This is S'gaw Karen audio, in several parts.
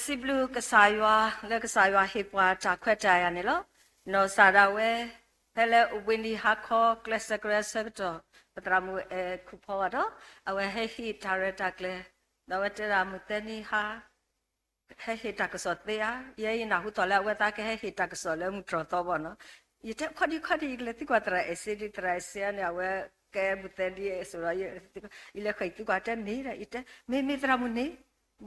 စံးဘျုးကစၢ်ယွၤ လၢကစၢ်ယွၤဟ့ၣ်ပှၤတၢ်ခွဲးတၢ်ယာ်န့ၣ်လီၤ. နီၢ်စၢ်ဒၣ်ဝဲ ဖဲလၢဝ့ၢ်နံၤဟါခီ ကျဲးစၢးကရၢအဆၢကတီၢ် ပသရၣ်မုၣ်အဲၣ်ခူၣ်ဖီဘၣ်ဒီး အဝဲဟဲဟ့ၣ်တၢ်ရဲၣ်တၢ်ကျဲၤ ဒီးအဝဲတဲဒၣ်မုၢ်သၢနံၤဟါ ဟဲဟ့ၣ်တၢ်ကစီၣ်သ့ဧါ, ယဲယနၢ်ဟူသီၣ်လၢအဝဲသးကဟဲဟ့ၣ်တၢ်ကစီၣ်လၢမုၢ်တြီၢ်သီဘၣ်နီၤ. ယတဲခီဒံခီဒံ ယကလဲၤသံကွၢ်သရၣ်အဲၣ်စ့ဒံ သရၣ်အဲၣ်စ့န့ၣ် အဝဲကဲမုၢ်သၢနံၤအစိၤဒီး ယလဲၤဃီသံကွၢ်တဲမ့ၢ်ဒီး ယတဲ မ့ၢ်မ့ၢ်သရၣ်မုၣ်န့ၣ်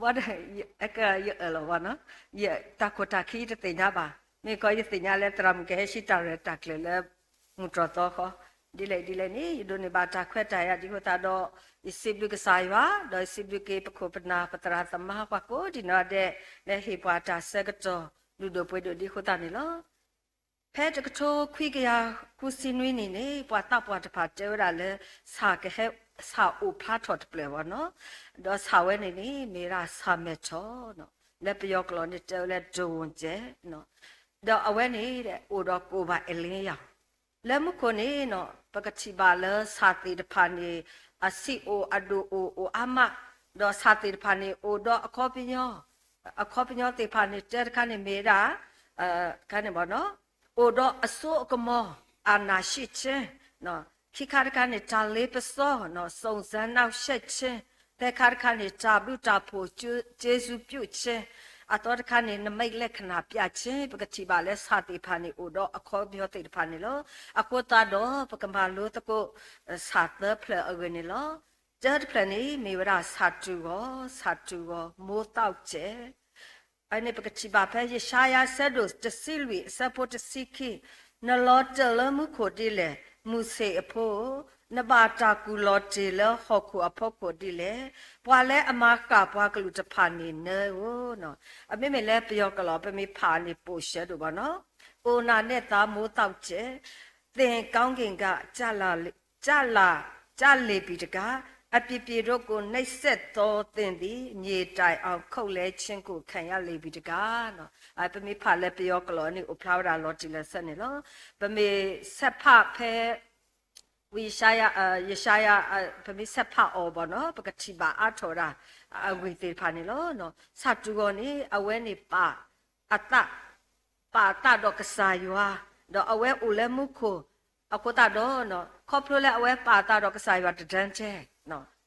ဘၣ်ဒီး အကယအၢၣ်လီၤဘၣ်နီၤ. ယတၢ်ခိၣ်တၢ်ခံယတသ့ၣ်ညါဘၣ်. မ့ၢ်ကီးယသ့ၣ်ညါလၢသရၣ်မုၣ်ကဟဲဟ့ၣ်တၢ်ရဲၣ်တၢ်ကျဲၤလၢ မုၢ်တြီၢ်သီဃီ ဒ်လဲၣ်ဒ်လဲၣ်န့ၣ် ယဒိးန့ၢ်ဘၣ်တၢ်ခွဲးတၢ်ယာ်ဒ်အဃိသတးဒီး ယစံးဘျုးကစၢ်ယွၤ ဒီးယစံးဘျုးက့ၤပခိၣ်ပနၢ်ပသရၣ်သမါပှၤကိးဒံးနီၢ်ဒဲး လၢဟ့ၣ်ပှၤတၢ်ဆၢကတီၢ် လုၢ်ဒိၣ်ပှ့ၤဒိၣ်ဒ်အဃိသတးန့ၣ်လီၤ. ဖဲတကထိခွံကယၤဃုဆံနွံနံၣ်န့ၣ် ပှၤသးပှၢ်တဖၣ်တဲဝဲဒၣ်လၢ ဆၣ်ကဟဲ ဆၣ်အိၣ်ဖျါထီၣ်တဖျၢၣ်ဘၣ်နီၤ. ဒီးဆၣ်ဝဲန့ၣ်န့ၣ် မ့ၢ်ဝဲဒၣ်ဆၣ်မဲာ်ထီၣ် လၢပယီၤကျိာ်န့ၣ်တဲဝဲလၢ ဒဝုၣ်ကဲ ဒီးအဝဲန့ၣ် အိၣ်ဒီးကိၣ်ဘၣ်အဲလ့ယၤ လၢမူခိၣ်န့ၣ်နီၤ ပကထံၣ်ဘၣ်လၢဆၣ်သ့ၣ်တဖၣ်န့ၣ် အဆံးအိၣ်အဒိၣ်အိၣ်အိၣ်အါမး, ဒီးဆၣ်သ့ၣ်တဖၣ်န့ၣ် အိၣ်ဒီးအခီပညီ, အခီပညီသ့ၣ်တဖၣ်န့ၣ် တဲတခါန့ၣ်မ့ၢ်ဝဲဒၣ် ခါန့ၣ်ဘၣ်နီၤ, အိၣ်ဒီးအစိအကမီၤ အာဏာရှိခြင်း, ခံခါတခါန့ၣ် တၢ်လ့ပစီ စုံစမ်းနှောင့်ယှက်ခြင်း, သၢခါတခါန့ၣ် တၢ်ဘျုးတၢ်ဖှိၣ် ကျေးဇူးပြုခြင်း, အသီတခါန့ၣ် နိမိတ်လက္ခဏာပြခြင်း, ပကထံၣ်ဘၣ်လၢဆၣ်သ့ၣ်တဖၣ်န့ၣ် အိၣ်ဒီးအခီပညီသ့ၣ်တဖၣ်န့ၣ်လီၤ. အဃိသတးဒီး ပကမၤလိသကိး ဆၣ်သၢဖျၢၣ်အဂ့ၢ်န့ၣ်လီၤ. တၢတဖျၢၣ်န့ၣ် မ့ၢ်ဝဲဒၣ်ဆၣ်တူၢ်ဂီၤ, ဆၣ်တူၢ်ဂီၤ မိုးသောက်ကျဲ အန့ၣ်ပကထံၣ်ဘၣ်ဖဲယၡါယၤအဆၢဒိၣ်တဆံလွံၢ်အဆၢဖိတဆံခံ, နလီၤတၢၢ်လၢမူခိၣ်ဒ်လဲၣ်, မုၢ်ဆ့ၣ်အဖိဧၢ, နဘၣ်တၢ်ကူၣ်လီၤတ့ၢ်လၢဟီၣ်ခိၣ်အဖီခိၣ်ဒ်လဲၣ်, ပှၤလၢအမၤဃၣ်ပှၤကလုာ်တဖၣ်န့ၣ်နၢဧိၤ. အမ့မ့ၢ်လၢပယီၤကီၢ်လီၤ ပမ့ၢ်ဖးန့ၣ် ပိာ်ရှဲဒိၣ်ဘၣ်နီၤ, အိုနာ်နဲ့သာမိုးသောက်ကျဲ, သင်ကောင်းကင်က ကျလာ ကျလာ ကျလေပြီတကား, အပြစ်တို့ကို နှိပ်စက်သောသင်သည် မြေတိုင်အောင် ခုတ်လှဲခြင်းကို ခံရလေပြီတကား. ပမ့ၢ်ဖးလၢပယီၤကီၢ်လီၤန့ၣ် အိၣ်ဖျါဝဲဒၣ်လီၤတံၢ်လီၤဆဲးန့ၣ်လီၤ. ပမ့ၢ်ဆဲးဖးဖဲ ဝံယၡါယၤ, ယၡါယၤ, ပမ့ၢ်ဆဲးဖးအီၤဘၣ်နီၤ ပကထံၣ်ဘၣ်အါထီၣ်ဝဲဒၣ် အဂ့ၢ်သ့ၣ်တဖၣ်န့ၣ်လီၤ. ဆၣ်တူၢ်ဂီၤန့ၣ် အဝဲန့ၣ်ပာ်အသး ပာ်အသးဒီးကစၢ်ယွၤ, ဒီးအဝဲအိၣ်လၢမူခိၣ်, အဃိသတးဒီး ခီဖျိလၢအဝဲပာ်အသးဒီးကစၢ်ယွၤတဒၢထဲ,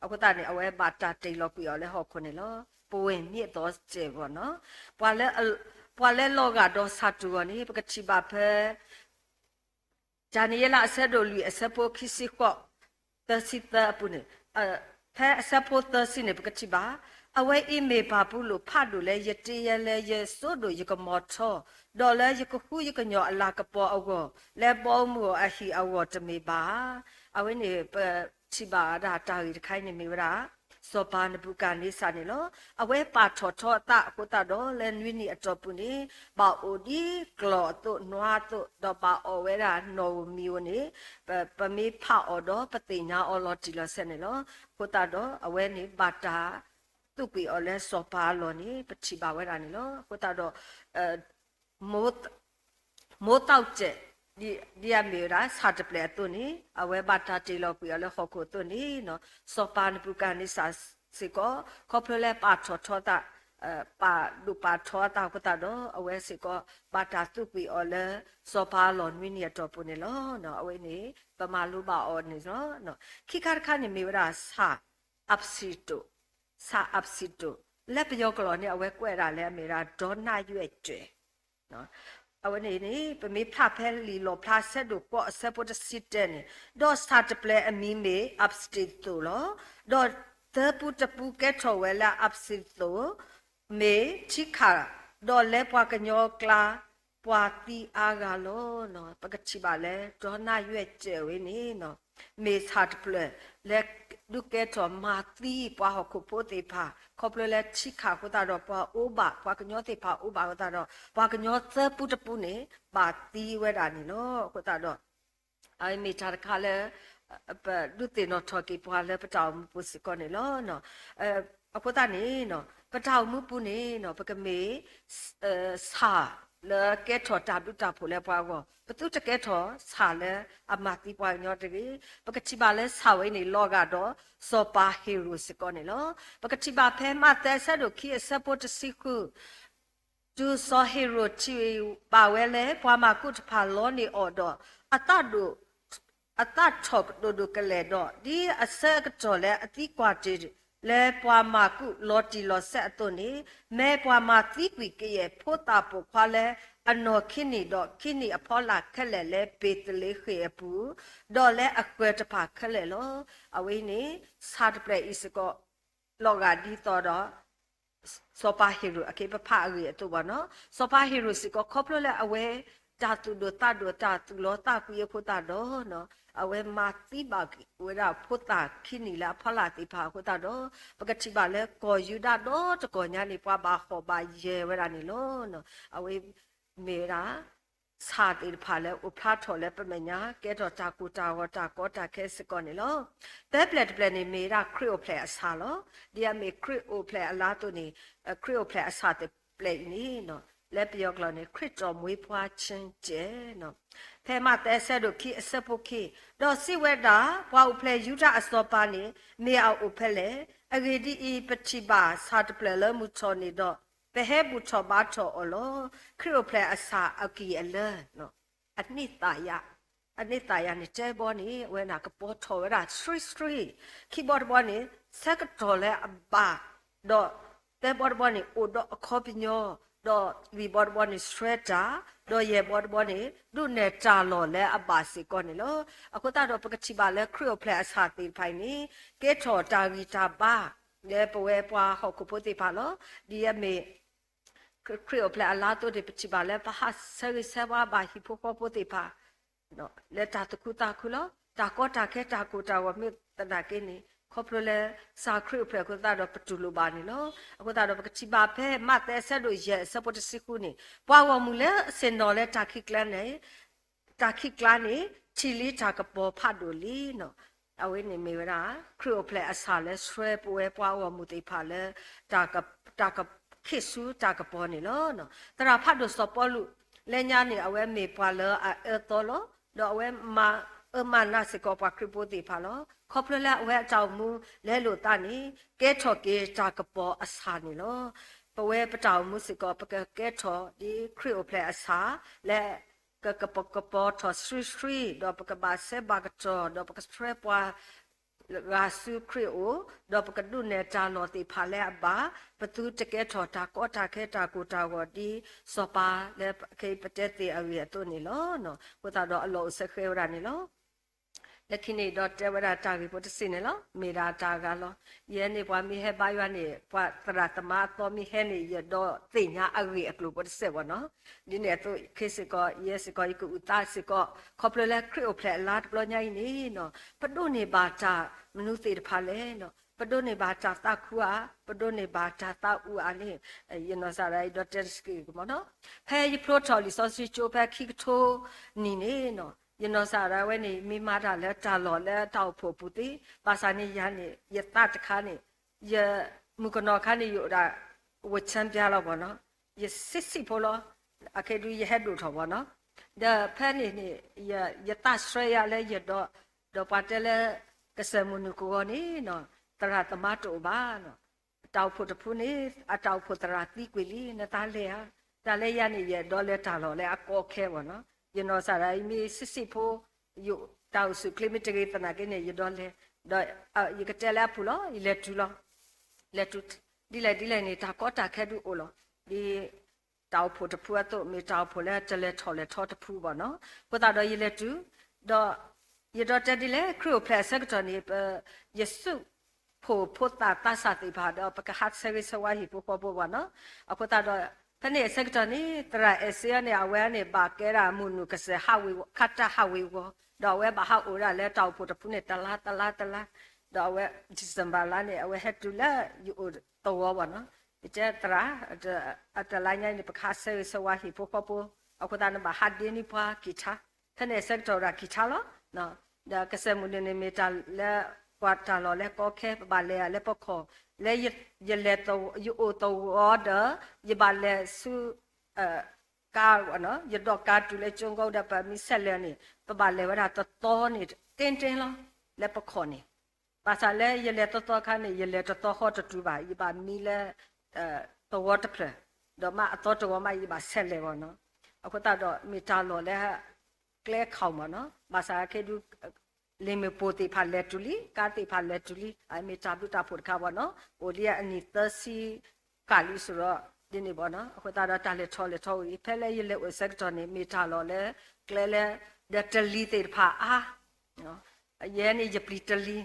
အဃိသတးန့ၣ် အဝဲဘၣ်တၢ်တ့ၢ်လီၤကွံာ်အီၤလၢဟီၣ်ခိၣ်န့ၣ်လီၤ. ပဝဲမ့ၢ်အသီစဲးဘၣ်နီၤ, ပှၤလၢလီၤဂာ်ဒီးဆၣ်တူၢ်ဂီၤန့ၣ် ပကထံၣ်ဘၣ်ဖဲ ဒၤနံးယ့လးအဆၢဒိၣ်လွံၢ်အဆၢဖိခံဆံဃိး သၢဆံသၢအပူၤန့ၣ်, ဖဲအဆၢဖိသၢဆံန့ၣ် ပကထံၣ်ဘၣ်, အဝဲအံၤမ့ၢ်ဘၤဘူလိၣ်ဖးဒိၣ်လၢယတ့ယဲလၢယစိဒိၣ်ယကမီၤထီ, ဒီးလၢယကဃူယကညီၤအလၤကပီၤအဂီၢ်, လၢဘီမုၢ်အဟံၣ်အဂီၢ်တမ့ၢ်ဘၣ်. အဝဲန့ၣ် ပထံၣ်ဘၣ်ဝဲဒၣ်တၢ်ဂ့ၢ်တခါအံၤန့ၣ်မ့ၢ်ဝဲဒၣ် စီၤပၤနဘူၤခၣ်နံစၢ်န့ၣ်လီၤ. အဝဲပာ်ထီၣ်ထီအသးအဃိသတးဒီး လၢနွံနံၣ်အတီၢ်ပူၤန့ၣ် ဘၣ်အိၣ်ဒ်ကျီၢ်အသိးနွါအသိး ဒီးဘၣ်အီၣ်ဝဲဒၣ်နီၣ်ဧိၤမံၤဧိၤန့ၣ် ပမ့ၢ်ဖးအီၤဒီး ပသ့ၣ်ညါအီၤလီၤတံၢ်လီၤဆဲးန့ၣ်လီၤ. အဃိသတးဒီး အဝဲန့ၣ်ဘၣ်တၢ်သူၣ်ကွံာ်အီၤလၢစီၤပၤအလီၢ်န့ၣ် ပထံၣ်ဘၣ်ဝဲဒၣ်န့ၣ်လီၤ. အဃိသတးဒီး မိၢ်သးစဲး ဒ်အမ့ၢ်ဝဲဒၣ် ဆၣ်တပျဲၢ်အသိးန့ၣ် အဝဲဘၣ်တၢ်တ့ၢ်လီၤကွံာ်အီၤလၢဟီၣ်ခိၣ်အသိးန့ၣ် စီၤပၤနဘူၤခၣ်နံစၢ်စ့ၢ်ကီး ခီဖျိလၢပာ်ထီၣ်ထီအသး ပာ်ဒိၣ်ပာ်ထီအသးအဃိသတးဒီး အဝဲစ့ၢ်ကီး ဘၣ်တၢ်သူၣ်ကွံာ်အီၤလၢ စီၤပၤအလီၢ်နွံနံၣ်အတီၢ်ပူၤန့ၣ်လီၤ. အဝဲန့ၣ် ပမၤလိဘၣ်အီၤန့ၣ်လီၤ. ခံခါတခါန့ၣ်မ့ၢ်ဝဲဒၣ် ဆၣ် အပ်စံတိၣ်, ဆၣ် အပ်စံတိၣ် လၢပယီၤကျိာ်န့ၣ် အဝဲကွဲးဒၣ်လၢအမ့ၢ်ဝဲဒၣ် ဒေါနရွဲ့ကြယ် အဝဲန့ၣ်န့ၣ် ပမ့ၢ်ဖးဖဲလံာ်လီၣ်ဖျါအဆၢဒိၣ်ဃိးအဆၢဖိတဆံတၢန့ၣ်, ဒီးဆၣ်တပျဲၢ်အမံၤမ့ၢ် အပ်စံတိၣ်လီၤ. ဒီးသၢပူတပူကဲထီၣ်ဝဲလၢ အပ်စံတိၣ် မ့ၢ်ထံခၣ်, ဒီးလၢပှၤကညီအကျါ ပှၤသံအါဂၤလီၤ. ပကထံၣ်ဘၣ်လၢ ဒေါနရွဲ့ကြယ် ဝဲန့ၣ် မ့ၢ်ဆၣ်တပျဲၢ်လၢ ဒုးကဲထီၣ်မၤသံပှၤဟီၣ်ခိၣ်ဖိသ့ၣ်တဖၣ် ခီဖျိလၢထံခၣ်အဃိသတးဒီး ပှၤအိၣ်ဘၣ် ပှၤကညီသ့ၣ်တဖၣ်အိၣ်ဘၣ်အဃိသတးဒီး ပှၤကညီသၢပူတပူန့ၣ် ဘၣ်သံဝဲဒၣ်န့ၣ်လီၤ. အဃိသတးဒီး အမ့ၢ်တၢ်တခါလၢ ပဒုးသ့ၣ်နီၣ်ထီၣ်က့ၤပှၤလၢပတၢ်အိၣ်မူပူၤစ့ၢ်ကီးန့ၣ်လီၤ. အဃိသတးန့ၣ် ပတၢ်အိၣ်မူပူၤန့ၣ် ပကမ့ၢ် ဆၣ် လၢကဲထီၣ်တၢ်ဘျုးတၢ်ဖှိၣ်လၢပှၤအဂီၢ်, ပသုတကဲထီၣ်ဆၣ်လၢအမၤသံပှၤကညီတဂ့ၤ. ပကထံၣ်ဘၣ်လၢဆၣ်ဝဲန့ၣ် လီၤဂာ်ဒီးစီၤပၤဟ့ရိၣ်စ့ၢ်ကီးန့ၣ်လီၤ. ပကထံၣ်ဘၣ်ဖဲမးသဲအဆၢဒိၣ်ခံအဆၢဖိတဆံဃု, တုၤစီၤဟ့ရိၣ်ထံၣ်ဘၣ်ဝဲလၢ ပှၤမၤကူၣ်တဖၣ်လီန့ၢ်အီၤဒီး အသးဒိၣ် အသးထီၣ်ကဒိၣ်ဒိၣ်ကလဲာ်ဒီး ဒ်အဆၢကတီၢ်လၢအသံကွၢ်တ့ၢ်လၢပှၤမၤကူၣ်လီၤတံၢ်လီၤဆဲးအသိးန့ၣ်, မ့ၢ်ပှၤမၤသံကွံာ်ကယဲၢ်ဖိသၣ်ပိာ်ခွါလၢအနီၢ်ခံနံၣ်ဒီးခံနံၣ်အဖီလာ်ခဲလၢာ်လၢဘ့းသလ့ဃ့ၣ်အပူၤ, ဒီးလၢအဃၢၤတဖၣ်ခဲလၢာ်လီၤ. အဝဲအံၤန့ၣ် ဆၣ်တဖျၢၣ်အံၤစ့ၢ်ကီး လီၤဂာ်ဒ်သိးဒီး စီၤပၤဟ့ရိၣ်အက့ပဖးအဂ့ၢ်အသိးဘၣ်နီၤ. စီၤပၤဟ့ရိၣ်စ့ၢ်ကီး ခီဖျိလၢအဝဲ တၢ်သူၣ်ဒိၣ်သးဒိၣ် တၢ်သူၣ်လီသးကွံအဃိသတးဒီး အဝဲမၤသံဘၣ်က့ၤဝဲဒၣ်ဖိသၣ်ခံနံၣ်လၢအဖီလာ်သ့ၣ်တဖၣ်အဃိသတးဒီး ပကထံၣ်ဘၣ်လၢကီၢ်ယူဒၤဒီတကီၢ်ညါန့ၣ် ပှၤဘၣ်ဟီၣ်ဘၣ်ယၢၤဝဲဒၣ်န့ၣ်လီၤ. အဝဲမ့ၢ်ဝဲဒၣ် ဆၣ်သ့ၣ်တဖၣ်လၢအိၣ်ဖျါထီၣ်လၢပမဲာ်ညါ ကဲထီၣ်တၢ်ကိၢ်တၢ်ဂီၤတၢ်ကီတၢ်ခဲစ့ၢ်ကီးန့ၣ်လီၤ. သၢဖျၢၣ်တဖျၢၣ်န့ၣ်မ့ၢ်ဝဲဒၣ်ခရံာ်အိၣ်ဖျဲၣ်အဆၣ်လီၤ. ဒ်အမ့ၢ်ခရံာ်အိၣ်ဖျဲၣ်အလါအသိးန့ၣ် ခရံာ်အိၣ်ဖျဲၣ်အဆၣ်သ့ၣ်တဖျၢၣ်အံၤန့ၣ် လၢပယီၤကျိာ်န့ၣ် ခရစ်တော်မွေးဖွားခြင်းတၢ် ဖဲမးသဲအဆၢဒိၣ်ခံအဆၢဖိခံ, ဒီးစံးဝဲဒၣ်, ပှၤအိၣ်ဖျဲၣ်ယူဒၤအစီၤပၤန့ၣ် မ့ၢ်အအိၣ်ဖဲလဲၣ်. အဂ့ၢ်ဒ်အံၤ, ပထံၣ်ဘၣ်ဆၣ်တဖျၢၣ်လၢမုၢ်ထီၣ်န့ၣ်ဒီး ပဟဲဘူၣ်ထီၣ်ဘါထီၣ်အီၤလီၤ. ခရံာ်အိၣ်ဖျဲၣ်အဆၣ်အကံၢ်အလၢ အန့ၢ်သးယၤ, အန့ၢ်သးယၤန့ၣ် တဲဘီန့ၣ် အဝဲန့ၣ်ကပီၤထီၣ်ဝဲဒၣ်ဆှံဆှံ, ခံဘီတဘီန့ၣ် ဆၢကတီၢ်လၢအဘၣ်, ဒီးသၢဘီတဘီန့ၣ် အိၣ်ဒီးအခီပညီ, ဒီးလွံၢ်ဘီတဘီန့ၣ် ဆှၢတၢ်, ဒီးယဲၢ်ဘီတဘီန့ၣ် ဒုးနဲၣ်တၢ်လီၢ်လၢအဘၣ်စ့ၢ်ကီးန့ၣ်လီၤ. အဃိသတးဒီး ပကထံၣ်ဘၣ်လၢခရံာ်အိၣ်ဖျဲၣ်အဆၣ်သ့ၣ်တဖၣ်အံၤန့ၣ် ကဲထီၣ်တၢ်ဂံၢ်တၢ်ဘါ လၢပဝဲပှၤဟီၣ်ခိၣ်ဖိသ့ၣ်တဖၣ်လီၤ. ဒ်အမ့ၢ် ခရံာ်အိၣ်ဖျဲၣ်အလါအသိးန့ၣ် ပထံၣ်ဘၣ်လၢပဟးဆၢဂ့ၤဆၢဝါဘၣ်ဟံၣ်ဖိဃီဖိသ့ၣ်တဖၣ် လၢတၢ်သူၣ်ခုသးခုလီၤ. တၢ်ကီတၢ်ခဲတၢ်ကိၢ်တၢ်ဂီၤမ့ၢ်သနာ်က့န့ၣ် ခီဖျိလၢစၣ်ခရံာ်အိၣ်ဖျဲၣ်အဃိသတးဒီးပတူၢ်လိာ်ဘၣ်န့ၣ်လီၤ. အဃိသတးဒီးပကထံၣ်ဘၣ်ဖဲမးသဲအဆၢဒိၣ်ယဲၢ်အဆၢဖိတဆံဃုန့ၣ် ပှၤဂီၢ်မုၢ်လၢအဆ့ၣ်နီၤလၢတၢ်ခံးကျါန့ၣ် တၢ်ခံးကျါန့ၣ် ထံၣ်လံတၢ်ကပီၤဖးဒိၣ်လံ. အဝဲန့ၣ်မ့ၢ်ဝဲဒၣ် ခရံာ်အိၣ်ဖျဲၣ်အဆၣ်လၢဆှၢပဝဲပှၤဂီၢ်မုၢ်သ့ၣ်တဖၣ်လၢ တၢ်က တၢ်ကခ့ၣ်ဆူတၢ်ကပီၤန့ၣ်လီၤ. သရၣ်ဖးဒိၣ်စီၤပီလူး လၢညါန့ၣ် အဝဲမ့ၢ်ပှၤလၢအအၢသီလီၤ. ဒီးအဝဲမၤအၢမၤနးစ့ၢ်ကီးပှၤခရံာ်ဖိသ့ၣ်တဖၣ်လီၤ. ခီဖျိလၢအဝဲအတၢ်အိၣ်မူလဲလိာ်သးန့ၣ် ကဲထီၣ်က့ၤတၢ်ကပီၤအဆၣ်န့ၣ်လီၤ. ပဝဲပတၢ်အိၣ်မူစ့ၢ်ကီး ပကကဲထီၣ်ဒ်ခရံာ်အိၣ်ဖျဲၣ်အဆၣ် လၢ ကကပကပီၤထီၣ်ဆှံဆှံ ဒီးပကဘၣ်ဆဲးဘၣ်ကတီၢ် ဒီးပကဆှၢပှၤ ဂၤဆူခရံာ်အိၣ်, ဒီးပကဒုးနဲၣ်တၢ်လီၢ်သ့ၣ်တဖၣ်လၢအဘၣ်, ပသုတကဲထီၣ်တၢ်ကီတၢ်ခဲတၢ်ကိၢ်တၢ်ဂီၤဒ် စီၤပၤလၢခဲအံၤပတဲသ့ၣ်အဂ့ၢ်အသိးန့ၣ်လီၤ. အဃိသတးဒီးအလီၢ်အိၣ်ဆၢဃဲဝဲဒၣ်န့ၣ်လီၤ. လၢခံန့ၣ်ဒီးတဲဝဲဒၣ်တၢ်ဂ့ၢ်ဖိတဆံးန့ၣ်လီၤ. မ့ၢ်ဒၣ်တၢ်ဂၤလီၤ. ယဲန့ၣ်ပှၤမ့ၢ်ဟဲဘါယွၤန့ၣ် ပှၤသရၣ်သမါအသီမ့ၢ်ဟဲန့ၣ် ယဒီးသ့ၣ်ညါအဂ့ၢ်အကျိၤဖိတစဲးဘၣ်နီၤ. ဒ်န့ၣ်အသိးခဲစ့ၢ်ကီး ယဲစ့ၢ်ကီး ယကအုၣ်သးစ့ၢ်ကီး ခီဖျိလၢခရံာ်အိၣ်ဖျဲၣ်အလါတဘျီညါအံၤန့ၣ်နီၤ ပဒိးန့ၢ်ဘၣ်တၢ်မနုၤသ့ၣ်တဖၣ်လဲၣ်နီၤ. ပဒိးန့ၢ်ဘၣ်တၢ်သးခုဧါ, ပဒိးန့ၢ်ဘၣ်တၢ်သးအုးဧါန့ၣ် ယနီၢ်စၢ်ဒၣ်အံၤဒီးတဲတစက့ၢ်ကမီၤနီၤ. ဖဲယဖျိထီၣ်လံာ်စီဆှံကၠိဖဲခံကထိနံၣ်န့ၣ်နီၤ ယနီၢ်စၢ်ဒၣ်ဝဲန့ၣ် မ့ၢ်မၤတၢ်လၢတၢ်လီၢ်လၢတၢ်အိၣ်ဖှိၣ်အပူၤသ့, ဘၣ်ဆၣ်န့ၣ်ယၤန့ၣ် ယသးတခါန့ၣ် ယမုၣ်ကနီၤခါန့ၣ် ယအိၣ်ဒၣ် ဝ့ၢ်ဆၢပျါလီၤဘၣ်နီၤ, ယဆံးဆံးဖိလီၤ, အခဲဒုးယဟဲဒိၣ်ထီၣ်ဘၣ်နီၤ, ဒီးဖဲန့ၣ်န့ၣ် ယသးဆှၢယၤလၢယဒီး, ဒီးပှၤတဲလၢ ကစၢၢ်မုၢ်နုာ်ကဝီၤန့ၣ်နီၤ သရၣ်သမါတအိၣ်ဘၣ်နီၤ, တၢ်အိၣ်ဖှိၣ်တဖုန့ၣ် အတၢ်အိၣ်ဖှိၣ်သရၣ်သံကွံာ်လံ နသးလဲၤဧါ, တၢ်လၢယၤန့ၣ် ယဒီးလဲၤတၢ်လီၢ်လၢအကီအခဲဘၣ်နီၤ, ယနီၢ်စၢ်ဒၣ်အံၤမ့ၢ်ဆံးဆံးဖိ ယတၢ်အိၣ်ဆူၣ်ချ့မ့ၢ်တဂ့ၤသနာ်က့န့ၣ် ယဒီးလဲၤ, ဒီးယကတဲလၢအပူၤလီၤ ယလဲၤတုၤလီၤ လဲၤတုၤ ဒ်လဲၣ်ဒ်လဲၣ်န့ၣ် တၢ်ကီတၢ်ခဲဒုးအိၣ်လီၤ, ဒ်တၢ်အိၣ်ဖှိၣ်တဖုအသိး မ့ၢ်တၢ်အိၣ်ဖှိၣ်လၢတလဲၤထီၣ်လဲၤထီတဖုဘၣ်နီၤ, အဃိသတးဒီးယလဲၤတုၤ, ဒီးယဒီးတဲဒ်လဲၣ် ခရံာ်အိၣ်ဖျဲၣ်အဆၢကတီၢ်န့ၣ် ပ ယစူးဖှိၣ်ဖိသၣ်သးစၢ်သ့ၣ်တဖၣ်ဒီး ပကဟးဆၢဂ့ၤဆၢဝါဟံၣ်ဖိဃီဖိဘၣ်နီၤ, အဃိသတးဒီး ဖဲန့ၣ်အဆၢကတီၢ်န့ၣ် သရၣ်အဲၣ်စ့အီၤန့ၣ် အဝဲန့ၣ် ဘၣ်ကဲဒၣ်မုၢ်နုာ်ကစၢၢ်ဟးဝ့ၤဝီၤ ခါတၢ်ဟးဝ့ၤဝီၤ, ဒီးအဝဲဘၣ်ဟးအိၣ်ဒၣ်လၢတၢ်အိၣ်ဖှိၣ်တဖုန့ၣ် တလါတလါတလါ, ဒီးအဝဲ December လါန့ၣ် အဝဲဟဲတုၤလၢယအိၣ်သဝီဘၣ်နီၤ, ယတဲသရၣ် အတလါညါအံၤန့ၣ် ပကဟးဆၢဂ့ၤဆၢဝါဟံၣ်ဖိဃီဖိ, အဃိသတးန့ၣ်ဘၣ်ဟးဒ့န့ၢ်ပှၤကံၢ်ထါ, ဖဲန့ၣ်အဆၢကတီၢ်ဝဲဒၣ်ကံၢ်ထါလီၤ, ဒီးကစၢၢ်မုၢ်နုာ်န့ၣ်မ့ၢ်တၢ်လၢ ပှၤတၢ်လီၢ်လၢကီခဲ ပဘၣ်လဲၤလၢပခီၣ်, လၢယလဲၤ ယအိၣ်သဝီဒီး ယဘၣ်လဲၤဆူ ကါ, ယဒိးကါတုၤလၢကၠိကိဒီး ပမ့ၢ်ဆဲးလဲၤန့ၣ် ပဘၣ်လဲၤဝဲဒၣ်တသီန့ၣ် တ့တ့လီၤ လၢပခီၣ်န့ၣ်. ဘၣ်ဆၣ်လၢယလဲၤတသီခါန့ၣ် ယလဲၤတသီဃီတတုၤဘၣ်, ယဘၣ်မံလၢ သဝီတဖျၢၣ်, ဒီးမ့ၢ်အသီတဝီမး ယဘၣ်ဆဲးလဲၤဘၣ်နီၤ. အဃိသတးဒီး မ့ၢ်တၢ်လီၢ်လၢ ကျဲခီၣ်မးနီၤ. ဘၣ်ဆၣ်က့ဒု လ့ၣ်မ့ၣ်ပိၢ်သ့ၣ်တဖၣ်လဲၤတုၤလံ, ကါသ့ၣ်တဖၣ်လဲၤတုၤလံ, မ့ၢ်တၢ်ဘျုးတၢ်ဖှိၣ်တခါဘၣ်နီၤ. အိၣ်လံအနံၣ်သၢဆံကၣ်လံစရီ ဒ်န့ၣ်ဘၣ်နီၤ. အဃိသတးဒီး တၢ်လဲၤထီၣ်လဲၤထီအိၣ်အံၤ ဖဲလၢယလဲၤအိၣ်ဆၢကတီၢ်န့ၣ် မ့ၢ်တၢ်လီၢ်လၢ ကျဲလၢ ဒီးတလံၤသ့ၣ်တဖၣ်အါ ယဲန့ၣ် ယပျံၤတလံ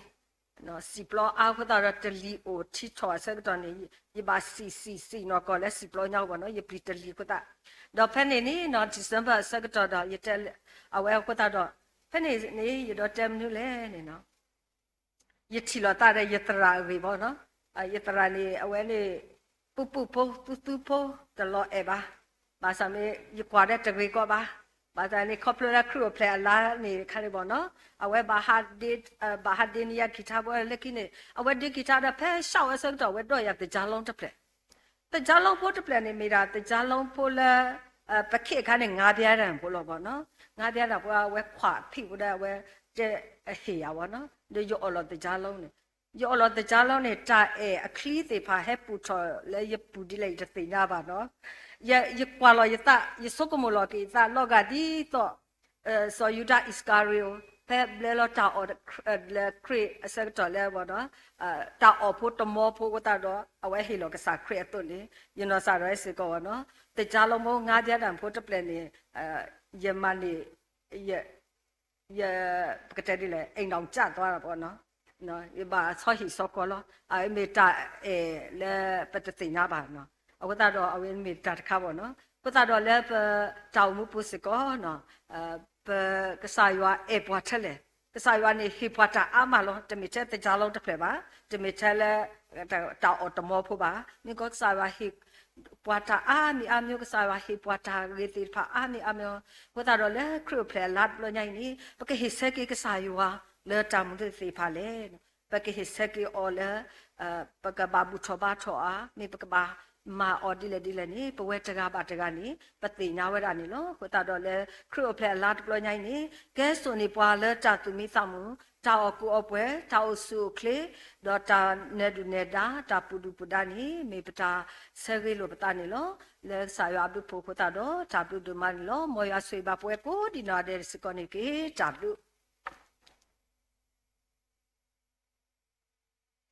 ၤ, စံၣ်ပျီအါအဃိသတးဒီး တလံၤအိၣ်ထံထီၣ်အဆၢကတီၢ်န့ၣ် ယဘၣ်စံၣ်စံၣ်စံၣ်နီၢ်ကီၢ်လၢစံၣ်ပျီညါဘၣ်နီၤ, ယပျံၤတလံၤအဃိသတး. ဒီးဖဲန့ၣ်န့ၣ်နီၤ December အဆၢကတီၢ်ဒီး ယတဲ အဝဲအဃိသတးဒီး ဖဲန့ၣ်န့ၣ် ယဒိးတဲမနုၤလဲၣ်န့ၣ်နီၤ ယထံၣ်လိာ်သးဒီးယသရၣ်အဂ့ၢ်ဘၣ်နီၤ. ယသရၣ်န့ၣ် အဝဲန့ၣ် ပုၢ်ပုၢ်ဖိ သူသူဖိ တလီၤအဲၣ်ဘၣ်. ဘၣ်ဆၣ်မ့ၢ် ယကွၢ်ဒီးတဂ့ၤကီးဘၣ်. ဘၣ်ဆၣ်န့ၣ် ခီဖျိလၢခရံာ်အိၣ်ဖျဲၣ်အလါန့ၣ်ခါန့ၣ်ဘၣ်နီၤ အဝဲဘၣ်ဟးဒ့ ဘၣ်ဟးဒ့န့ၢ်ယၤကံၣ်ထါဖိလၢခံန့ၣ် အဝဲဒ့ကံၣ်ထါဒီး ဖဲဆၣ်ဝဲအဆၢကတီၢ် အဝဲဒိးယၤသကြားလုံးတဖျၢၣ် သကြားလုံးဖိတဖျၢၣ်န့ၣ် မ့ၢ်ဒၣ်သကြားလုံးဖိလၢ ပခဲအံၤအခါန့ၣ် ငါးပြားတန်ဖိလီၤဘၣ်နီၤ. ငါးပြားတန်ဖိ အဝဲခွးဖံးဖိဒီး အဝဲတဲအဟ့ၣ်ယၤဘၣ်နီၤ. ဒီးယအီၣ်လီၤသကြားလုံးန့ၣ် ယအီၣ်လီၤသကြားလုံးန့ၣ် တၢ်အဲၣ်အချံသ့ၣ်တဖၣ်ဟဲပူၤထီၣ်လၢယပူၤဒ်လဲၣ် ယတသ့ၣ်ညါဘၣ်နီၤ. ယကွၢ်လီၤယသး ယဆိကမိၣ်လီၤက့ၤယသး လီၤဂာ်ဒ်သိး စီၤယူဒၤအံၣ်စကၤရံၤအိၣ် ဖဲဘျဲလီၤတၢ်အီၣ်လၢခရံာ်အဆၢကတီၢ်လၢဘၣ်နီၤ တၢ်အီၣ်ဖိတမီဖိအဃိသတးဒီး အဝဲဟ့ၣ်လီၤကစၢ်ခရံာ်အသိးန့ၣ် ယနီၢ်စၢ်ဒီးစ့ၢ်ကီးဘၣ်နီၤ. သကြားလုံးဖိ ငါးပြားတန်ဖိတဖျၢၣ်န့ၣ် ယမၤန့ၢ် ယ ပကတဲဒ်လဲၣ် အိမ်ထောင်ကျသွားတာပေါ့နော်, ယဘၣ်ဆီဟံၣ်ဆီဃီလီၤ. အမ့ၢ်တၢ်အဲၣ်လၢပတသ့ၣ်ညါဘၣ်နီၤ. အဃိသတးဒီး အဝဲမ့ၢ်တၢ်တခါဘၣ်နီၤ. အဃိသတးဒီးလၢပတၢ်အိၣ်မူပူၤစ့ၢ်ကီးနီၤ ပကစၢ်ယွၤအဲၣ်ပှၤထဲလဲၣ်. ကစၢ်ယွၤန့ၣ်ဟ့ၣ်ပှၤတၢ်အါမးလီၤ. တမ့ၢ်ထဲသကြားလုံးတဖျၢၣ်ဘၣ်, တမ့ၢ်ထဲလၢ တၢ်အီၣ်တမီဖိဘၣ်. မ့ၢ်ကီးကစၢ်ယွၤဟ့ၣ်ပှၤတၢ်အါမံၤအါမျိုး, ကစၢ်ယွၤဟ့ၣ်ပှၤတၢ်ဂ့ၤသ့ၣ်တဖၣ်အါမံၤအါမျိုး. အဃိသတးဒီးလၢခရံာ်အိၣ်ဖျဲၣ်အလါတဘျီညါအံၤန့ၣ် ပကဟ့ၣ်ဆၢက့ၤကစၢ်ယွၤလၢတၢ်မနုၤသ့ၣ်တဖၣ်လဲၣ်. ပကဟ့ၣ်ဆၢက့ၤအီၤလၢ ပကဘၣ်ဘူၣ်ထီၣ်ဘါထီၣ်အီၤ, မ့ၢ်ပကဘၣ်မၤအီၤဒ်လဲၣ်ဒ်လဲၣ်န့ၣ် ပဝဲတဂၤဘၣ်တဂၤန့ၣ် ပသ့ၣ်ညါဝဲဒၣ်န့ၣ်လီၤ. အဃိသတးဒီးလၢခရံာ်အိၣ်ဖျဲၣ်အလါတဘျီညါအံၤန့ၣ် ကဲစိာ်န့ၢ်ပှၤလၢတၢ်သူၣ်မံသးမုာ်, တၢ်အီၣ်ကူအီပှဲၤ, တၢ်အိၣ်ဆူၣ်အိၣ်ချ့, ဒီးတၢ်နဲၣ်ဒုၣ်နဲၣ်ဒါ, တၢ်ပူၤဒုၣ်ပူၤဒါန့ၣ် မ့ၢ်ပတၢ်ဆၢဂ့ၤလိာ်ပသးန့ၣ်လီၤ. လၢကစၢ်ယွၤအဘျုးအဖှိၣ်အဃိသတးဒီး တၢ်ဘျုးဒိၣ်မးန့ၣ်လီၤ. မ်ယွၤဆိၣ်ဂ့ၤဘၣ်ပဝဲကိးဒံးနီၢ်ဂၤဒဲးစ့ၢ်ကီးန့ၣ်တက့ၢ်. တၢ်ဘျုး